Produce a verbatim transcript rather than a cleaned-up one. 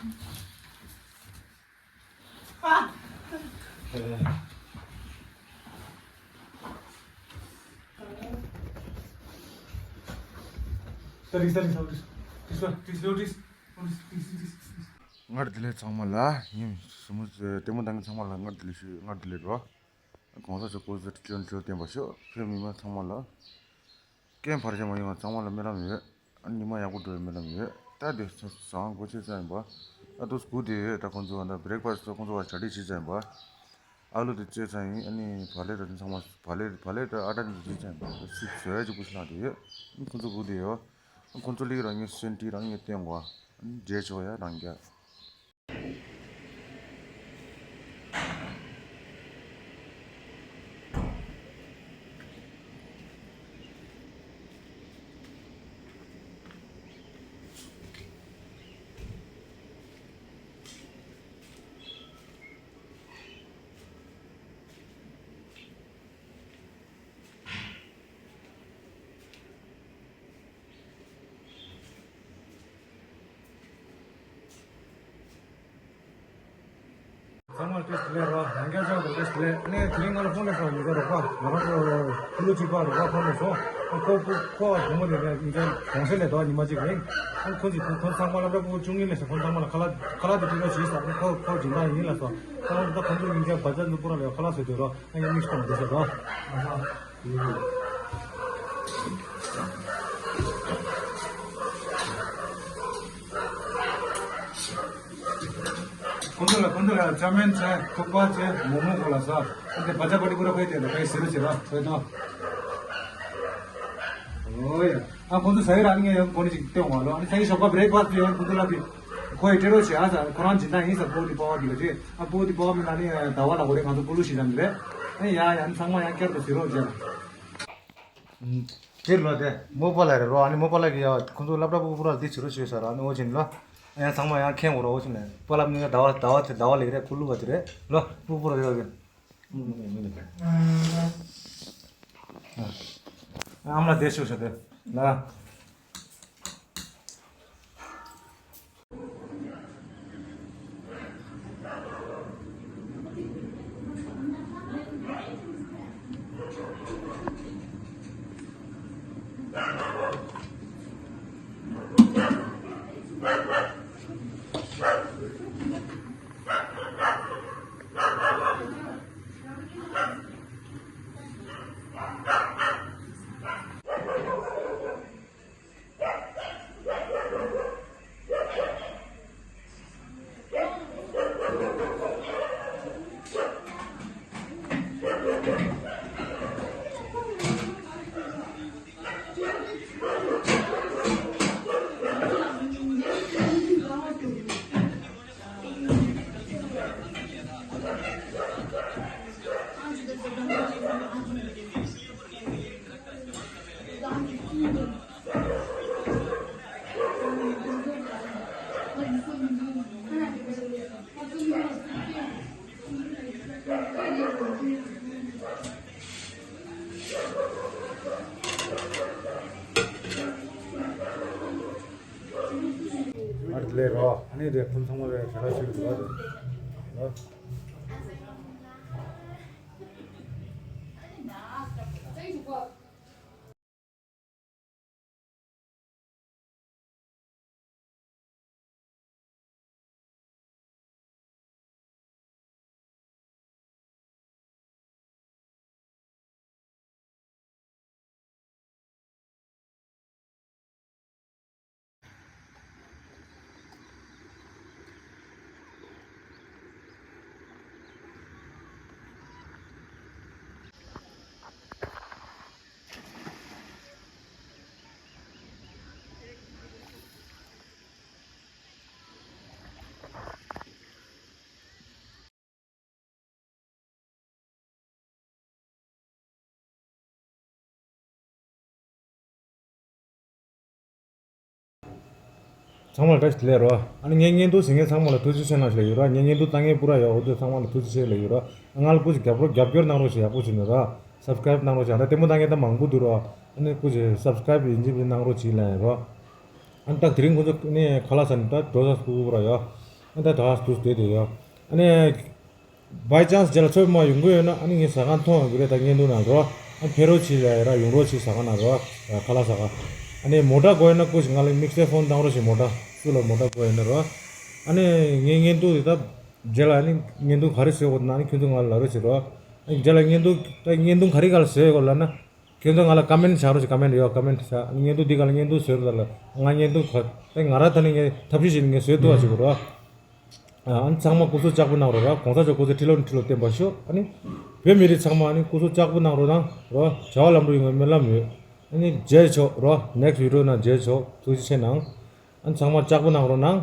Sorry, sorry, sorry. This one, this, no, this. No, this, this, this, this, this. སྔར་བདེ་ལེགས་ཚང་མ་ལ། ཡིན། སུ་མོ་ལྟད་མོ་ལྟ་མཁན་ཚང་མ་ལ་སྔར་བདེ་ལེགས་ཞུ། སྔར་བདེ་ལེགས་རོ། གོང་ས་མཆོག་སྐུ་ཚེ་བརྟན་པར་ཤོག་བོད་མི་མང་ཚང་མ་ལ། རྐྱེན་བར་ཆད་མ་ཡོང་བ་ཚང་མ་ལ་སྨོན་ལམ་ཡོད། ཨ་ཉི་མ་ཡག་པོ་འགྲོ་བའི་སྨོན་ལམ་ཡོད། ད་དེ་ཚོ་བཟང་སྒོ་ཕྱེ་ཙམ་ཡིན་པ། ཨ་དུས་སྒུག་བསྡད་ཡོད། ད་ཁོང་ཚོ་ད་བྷི་རེག་ཕ་སི་ཊི་ཁོང་ཚོ་ག་གྲ་སྒྲིག་བྱེད་ཙམ་ཡིན་པ། ཨ་ལུ་དེ་བཅད་ཙམ་ཡིན། ཨ་ནི་བག་ལེབ་ད་ཚང་མ་བག་ལེབ་བག་ལེབ་ད་ཨ་ཊ་ནི་བཅད་ཙམ་ཡིན་པ། སུ་བཟོ་ཡ་གཅིག་པུ་ཞིག་ལྷག་བསྡད་ཡོད། ཁོང་ཚོ་སྒུག་བསྡད་ཡོད། ཁོང་ཚོ་ལིག་རང་ཉིད་སེན་ཏི་རང་ཉིད་བསྟན་དགོས། འཇལ་ཆོག་ཡ་རང་རྒྱལ། ཚང་མར་བཀྲ་ཤིས་བདེ་ལེགས་རོ། ཡང་བསྐྱར་ཚང་མར་བཀྲ་ཤིས་བདེ་ལེགས། ནས་དེ་རིང་ང་ལ་ཕོན་ལས་སོང་། མི་ཚོ་རོགས་པ་ང་རང་ཚོ་ཕུ་ལུ་གཅིག་པ་རོགས་པ་ཕོན་ལས་སོང་། ཁོ་ཁོ་ཁོ་བུ་མོ་དེ་ནས་ཉིན་ཚན་གོང་སེ་ལས་དོ་ཉི་མ་གཅིག་རིང་། ཁོ་ཁོ་ཚོ་ཁོ་ཁོ་ཚང་མ་སློབ་གྲྭ་ཕྲུ་གུ་བཅུ་གཉིས་ལས་སོང་། ཁོ་ཚང་མ་ལ་ཁ་ལག་ཁ་ལག་དེ་སྤྲད་རོགས་བྱེད་ཟེར། ཁོ་ཁོ་སྦྱིན་བདག་ཡིན་ལ་སོང་། ཁོ་ད་ཁོ་ཚོ་ཉིན་ཚན་བ་ཅག་ཚོ་པུ་ར་ལས་ཁ་ལག་བཟོས་སྡོད་རོགས། ཨ་ཡ་མིག་སྟོང་བསྡད་ས་དོ། ཁོང་ཚོ་ལ་ཁོང་ཚོ་ལ་ཅ་མེན་བྱས། ཐུག་པ་བྱས། མོག་མོག་ཁོ་ལ་ཟ། ཨ་དེ་བ་ཅག་པ་ཏི་པུ་ར་ཁོའི་དེ་ལ་ཁོའི་ཟེར་རོ་བྱེད་རོགས་ཁོའི་དོ། ཨོ་ཡ། ཨ་ཁོང་ཚོ་ཟ་ཡི་ར་ནི་ངས་ཡང་གོ་ནི་ཅིག་སྟོན་བ་ལོ། ཨ་ནི་ས་ཡི་ཞོགས་པ་བྷི་རེག་ཕ་སི་ཊི་ཡང་ཁོང་ཚོ་ལ་པི་ཁོ་ཡི་སྤྲད་རོགས་བྱེད། ཨ་ཟ་ཁོ་རང་སྦྱིན་བདག་ཡིན་ཟ། པོ་ཏི་པ་བ་འདི་ལ་རེད། ཨ་པོ་ཏི་པ་བ་མིན་ན་ནི་ཟླ་བ་ལ་གོ་རེ་ང་ཚོ་པུ་ལུ་ཞིག་ཙམ་རེད། ཨ་ཡ་ཡ་ནི་ཚང་མ་ཡང་བསྐྱར་དུ་ཟེར་རོགས་བྱེད། དེ་ལོ་དེ་མོ་པ་ལ་རེད་རོ། ཨ་ནི་མོ་པ་ལ་གི་ཡ་ཁོང་ཚོ་སློབ་གྲྭ་ཕྲུ་གུ་པུ་ར་འདི་བྱེད་རོགས་བྱེད་ཟེར། ཨ་ནི་འོ་ཅིན་ལོ། ཨ་ཡ་ཚང་མ་ཡང་མཁན་འོ་རོ། འོ་ཅིན་ལ་པ་ལབ་ནི་ཟླ་བ་ཟླ་བ་དེ་ཟླ་བ་ལེགས་རེད། ཀུ་ལུ་བ་དེ་རེད་ལོ། ཕྲུ་གུ་པུ་ར་རེད་རེད། ཨ་མ་ལ་དེ་ཤོག་ཤོག་དེ་ལ། ཨ་རི་ལས་རོ། ཨ་ནི་རེ་ཕུན་ཚང་མ་རེ་ཞལ་ལག་ཞུ་རྒྱུ་རོ། ཚང་མ་ལ་བཀྲ་ཤིས་བདེ་ལེགས་རོ། ཨ་ནི་ངའི་བརྙན་ཐུང་གཟིགས་མཁན་ཚང་མ་ལ་ཐུགས་རྗེ་ཆེ་གནང་ཞུ་ལ་ཡོད་ར། ངའི་བརྙན་ཐུང་ལྟ་མཁན་པུ་ར་ཡོད། འོ་དེ་ཚང་མ་ལ་ཐུགས་རྗེ་ཆེ་ལ་ཡོད་ར། ང་ལ་སྐུ་མཁྱེན་རྒྱབ་སྐྱོར་རྒྱབ་སྐྱོར་གནང་རོགས་བྱེད། ཡག་པོ་བྱུང་ནས་ར། སབ་སི་ཀ་རེབ་གནང་རོགས་བྱེད། ད་ལྟད་མོ་ལྟ་མཁན་ད་མང་པོ་འདུག་ར། ཨ་ནི་སྐུ་མཁྱེན་སབ་སི་ཀ་རེབ་ཡིན་གཅིག་མིན་གཅིག་གནང་རོགས་བྱེད་ལ་ཡོད་ར། ཨ་ནི་ད་དེ་རིང་ཁོང་ཚོ་ནི་ཁ་ལག་ཟ་ནི་ད་འགྲོ་ས་སྐུ་པུ་ར་ཡོད། ཨ་ད་ད་དུས་དེ་དེ་ཡོད། ཨ་ནི་བའི་ཅན་སི་རྗེས་ལ་ཚོད་མ་ཡོང་གི་ཡོད་ན་ཨ་ནི་ངའི་ཟ་ཁང་མཐོང་ཡོང་གི་རེད། ད་བརྙན་ཐུང་ནང་རོ། ཨ་ཕེབས་རོགས་བྱེད་ལ་ཡ་ར་ཡོང་རོགས་བྱེད། ཟ་ཁང་ནང་རོ། ཁ་ལག་ཟ་ཁང་། ཨ་ནི་མོ་ཊ་དགོས་ཡོད་ན་སྐུ་མཁྱེན། ང་ལ་དམིགས་བསལ་ཕོན་བཏང་རོགས་བྱེད། མོ་ཊ་སུ་ལ་མོ་ཊ་དགོས་ཡོད་ན་རོ། ཨ་ནི་ངའི་བརྙན་ཐུང་དེ་ད་རྗེས་ལ་ཨ་ནི་བརྙན་ཐུང་ག་རེ་བཟོས་དགོས་ན་ཨ་ནི་ཁྱོད་ཚོ་ང་ལ་ལབ་རོགས་བྱེད་རོ། ཨ་ནི་རྗེས་ལ་བརྙན་ཐུང་ད་བརྙན་ཐུང་ག་རེ་ག་ལ་བཟོས་དགོས་ལབ་ན། ཁྱེད་ཚོ་ང་ལ་ཀ་མེན་ཊི་བྱ་རོགས་བྱེད། ཀ་མེན་ཊི་ཡོད། ཀ་མེན་ཊི་བྱ། བརྙན་ཐུང་འདི་ག་ལ་བརྙན་ཐུང་བཟོས་རོགས་ལ། ང་བརྙན་ཐུང་ག་ད་ང་ར་ད་ནི་ངས་ཐབས་ཤེས་བྱས་ནས་ངས་བཟོས་ཐུབ་པ་བྱེད་དགོས་རོ། ཨ་ནི་ཚང་མ་སྐུ་གཟུགས་ལྕགས་པོ་གནང་རོགས་ར། གོང་ས་མཆོག་སྐུ་ཚེ་ཁྲི་ལོ་ནས་ཁྲི་ལོ་བརྟན་པར་ཤོག་ཨ་ནི་བོད་མི་རིགས་ཚང་མ་ཨ་ནི་སྐུ་གཟུགས་ལྕགས་པོ་གནང་རོགས་གནང་རོ། བྱ་བ་ལམ་འགྲོ་ཡོང་བའི་སྨོན་ལམ་ཡོད། ཨ་ནི་རྗེས་ཕྱོགས་རོ། ནེག་སི་ཊི་བི་ཌི་ཡོ་ནང་རྗེས་ཕྱོགས། ཐུགས་རྗེ་ཆེ་གནང་། ཨ་ནི་ཚང་མ་ལྕགས་པོ་གནང་རོགས་གནང་།